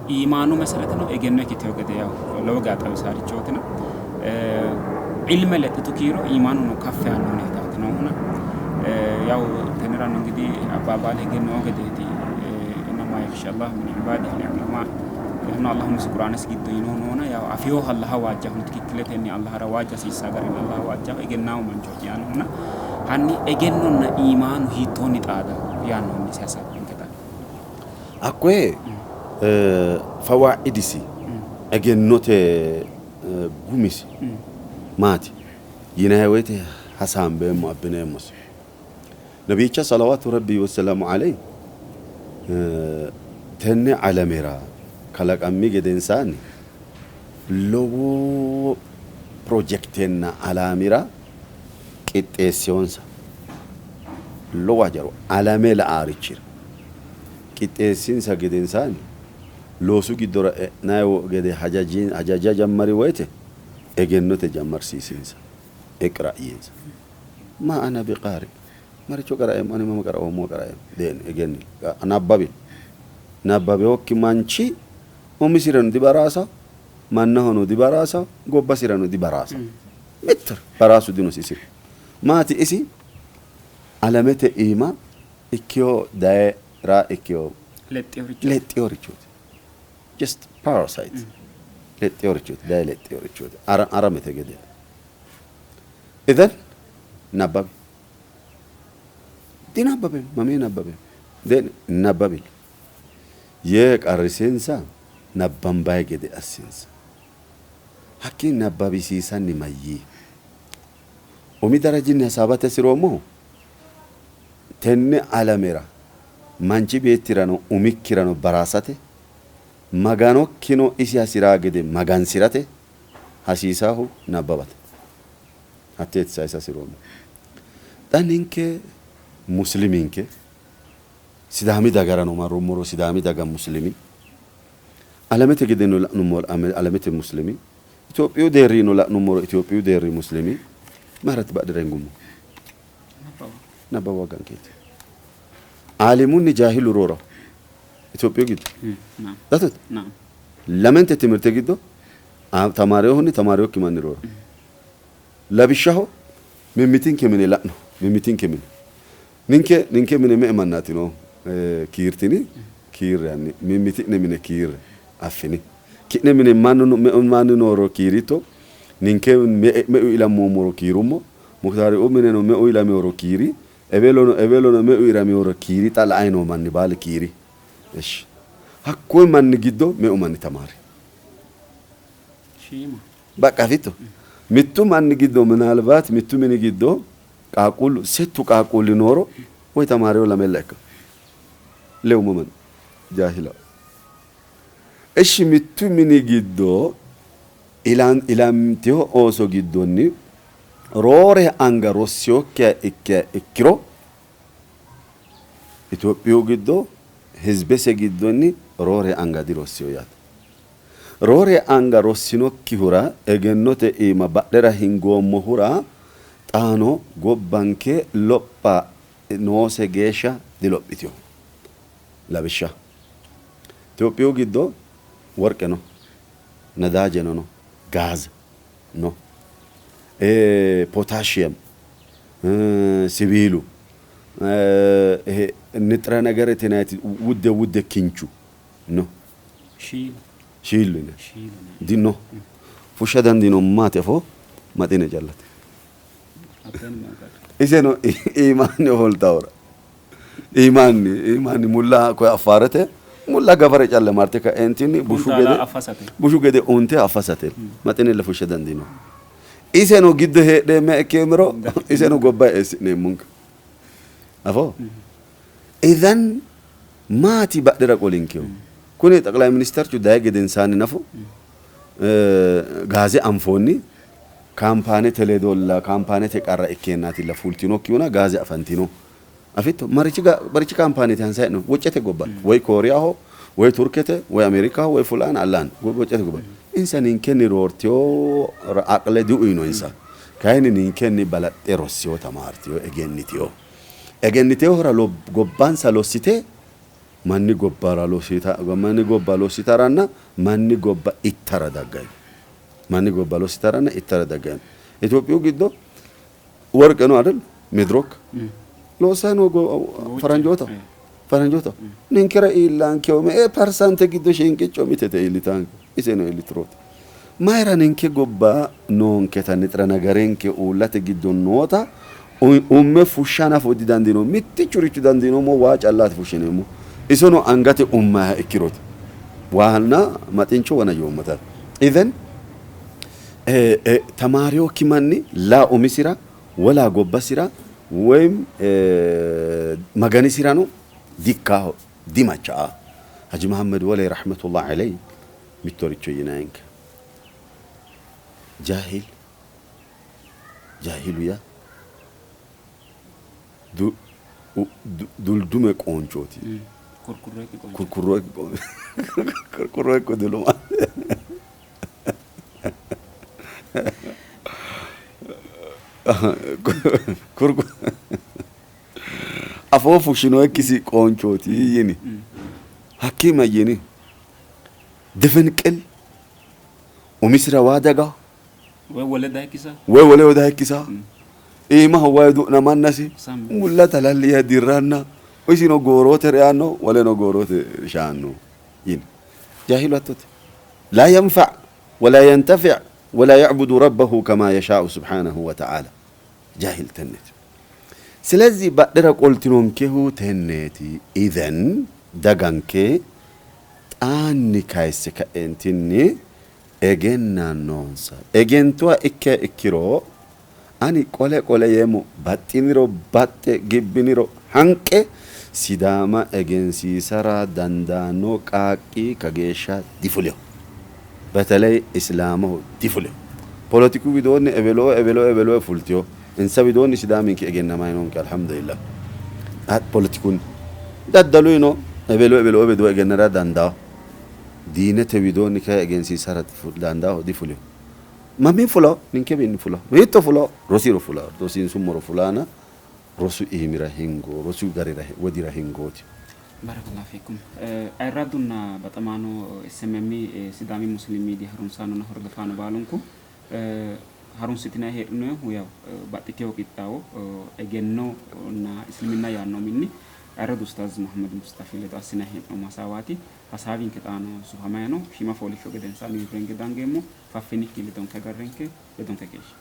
Iimaanu mesereteno egenno ikkiteyo gede yaw lowo geya xawisaarichootina ilme lexxitu kiiro iimaanuno kaffi yaanno huneetaati noohuna. Yaw tennerano ingidihi abbaabaale hige noo gedeeti innamaa yaksha Allaha min ibaadihi al-ulamaa yaanno Allahu umisi Quraanesi giddo yiinohu noona yaw afinohu Allaha waajjahuno tikikkiletenni Allahara waajja hasiissaa garinni Allaha waajjahu egennaamu manchooti yaannohuna hanni egennonna iimaanu hiittoonni xaadanno yaannohunni isi hasaawinke xa. Hakkoye fawaa'idisi egennote gumisi maati yinanni woyte hasaambeemmo abbineemmosi. Nabiyicha salawaatu rabbi wossalamu aleyhi tenne alamera kalaqammi gedensaanni lowo pirojektenna alaamira qixxeessinonsa. Lowo hajaro alame la'aarichira qixxeessinsa gedensaanni loosu giddora e'nanni gede hajaja jammari woyte egennote jammarsiisinsa. Iqra yiinsa. Ma ana biqaari maricho qaraeemmo ani mama qaraoommo qaraeemmo dee'ni egenni nabbabi nabbawinokki manchi umisirano dibaraasa mannahono dibaraasa gobbasirano dibaraasa mittore baraasu dinosi isira maati isi alamete iima ikkiyo dayra ikkiyo lexxinorichooti just parasite lexxinorichooti daye lexxinorichooti aramete gede Idhan nabbabi. Dinabbabeemmo. Mamii nabbabeemmo? Dee'ni nabbabi. Yee qarrisinsa nabbambayi gede assinsa. Hakkii nabbabisiisanni mayyii? Umi darajinni hasaawate hasi'roommohu tenne alamera manchi beettirano umikkirano baraasate, Maganokkino isi hasi'raa gede magansi'rate hasiisaahu nabbawate. Hatteeti sayisa hasi'roommohu. Xa ninke musliminke Sidaami dagarano marrummoro Sidaami daga muslimi, alamete gedeno la'nummoro alamete muslimi, Itophiyu deerrino la'nummoro Itophiyu deerri muslimi mayiraati badhera hingummo? Nabbawa gankeeti. Aalimunni jaahilu rooraho Itophiyu giddo. Datote lamente timirte giddo tamaarinohunni tamaarinokki manni rooraho. Lawishshaho mimmitinke mine la'no, mimmitinke mine ninke ninke mine me''e mannaati noohu? Kiirtini? Kiirre hanni mimmiti'ne mine kiirre affini. Ki'ne mine mannu meu manni nooro kiiritto, ninke meu ilammoommoro kiirummo, Muktaariuu mineno meu ilameoro kiiri, ewelono ewelono meu ilameoro kiiri, xa la'anni noo manni baali kiiri. Eshi hakkuyi manni giddo meu manni tamaari? Shiima. Baqqa afitto? Mittu manni giddo minaalbaati mittu mini giddo qaaqquullu settu qaaqquulli nooro woy tamaareo lamella ikka. Lewu manni jaahila. Eshi mittu mini giddo ilantino ooso giddonni roore anga rossinokkiha ikkiha ikkiro Itophiyu giddo hizibese giddonni roore anga dirossino yaate. Roore anga rossinokkihura egennote iima badhera hingoommohura xaano gobbanke lopha noose geeshsha dilophitino. Lawishsha, Itophiyu giddo worqe no, nadaajeno no, gaaze no, potaashiyem, siwiilu, nixira negerete yinanniti wudde wudde kinchu no. Shiilu yinanni. Dino. Fushsha dandiinoommo maati afoo? Maxine callate. Iseno iimaanni ofoltahura. Iimaanni iimaanni mulla koye Affaarete mulla gafare calla marte ka'eentinni bushu gede bushu gede unte affasate maxinella fushsha dandiinoommo. Iseno giddo heedheemme ikkeemmero iseno gobba eessi'neemmonka. Afoo? Idhan maati badhera qolinkehu? Kuni xaqilay ministerchu dayi gedensaanni nafu gaaze anfoonni kaampaanete ledolla kaampaanete qarra ikkeennaatilla fultinokkihuna gaaze afantino. Afitto? Marichi marichi kaampaaneti hansayi hee'noonni? Woccete gobba woy Kooriyaho woy Turkete woy Ameerikaho woy fulaan allaan woccete gobba. Insa ninkenni roortino aqle diuyinonsa. Kayinni ninkenni balaxxe rossino, tamaartino, egennitino. Egennitinohura gobbansa lossite Manni gobbara lossita manni gobba lossitaranna manni gobba ittara dagganno. Manni gobba lossitaranna ittara dagganno. Itophiyu giddo worqe no አይደል? ሚድሮክ loossay no faranjoota faranjoota ninkera iillankeho me''e persante giddo shinqicco mitete iillitanke iseno iilliturooti. Mayira ninke gobba noonketa nixira nagarenke uullate giddo noota umme fushsha nafu didandiinoommo. Mittichuricho dandiinoommo waa callaati fushshineemmo. Isono angate ummayiha ikkirooti. Waanna maxincho wana yoommata. Even tamaariyokki manni laa umisira wolaa gobbasira woyim maganisirano dikkaaho dimacha'aaho. Haji Mahammed Wole rahmetullah aleyh mittoricho yinayinke. Jaahil jaahilu yaa duldume qoonchooti. Kurkurro kurkurro ikko duluma. Afoo fushshinoyikkisi qoonchooti yini. Hakkii mayyini? Difinqil umisira waa daga Woy wole dayikkisa. Woy woleho dayikkisa. Iimaho wayi du'namannasi mulla talalli yee dirranna isino goorote reyanno woleno goorote shaanno yini. Jaahilu hattooti. Laa yanfa' walaa yantafi' walaa ya'budu rabbahu kamaa yashaa'u subhaanahu wa ta'aala. Jaahil tenneeti. Silezih badhera qoltinonkehu tenneeti. Idhen daganke xaanni kayisse ka'eentinni egenna noonsa. Egentuha ikkiha ikkiro ani qole qole yeemmo baxxiniro baxxe gibbiniro hanqe Sidaama egensiisara dandaanno qaaqqi kageeshsha difulino. Beteley Islaamaho difulino. Polotiku widoonni eweloe eweloe eweloe fultino. Insa widoonni Sidaaminke egennamay noonke Alhamdulillah. Polotikunni. Daddaluyino eweloe eweloe widoo egennara dandawo. Diinete widoonni kay egensiisara dandawo difulino. Mamii fulawo? Ninkewiinni fulawo. Hiitto fulawo? Rosiro fulawo. Rosiinsummoro fulaana rosu iimira hingo, rosu garira widira hingooti. Barakallahu fiikum. Ayirradunna baxamaano SMM Sidaami Muslim Media harunsaanonna hordofaano baalunku harunsitinanni heedhinohu yaw baxxitewo qixxaawo egennonna isliminna yaanno uminni ayirradu Ustaaz Muhammad Musxafi ledo assinanni hee'noommo hasaawaati. Hasaawinke xaano sufamayi no. Shiima fooliishsho gedensaanni wirro hinge dangeemmo. Faffinikki ledonke agarrenke, ledonke keeshshe.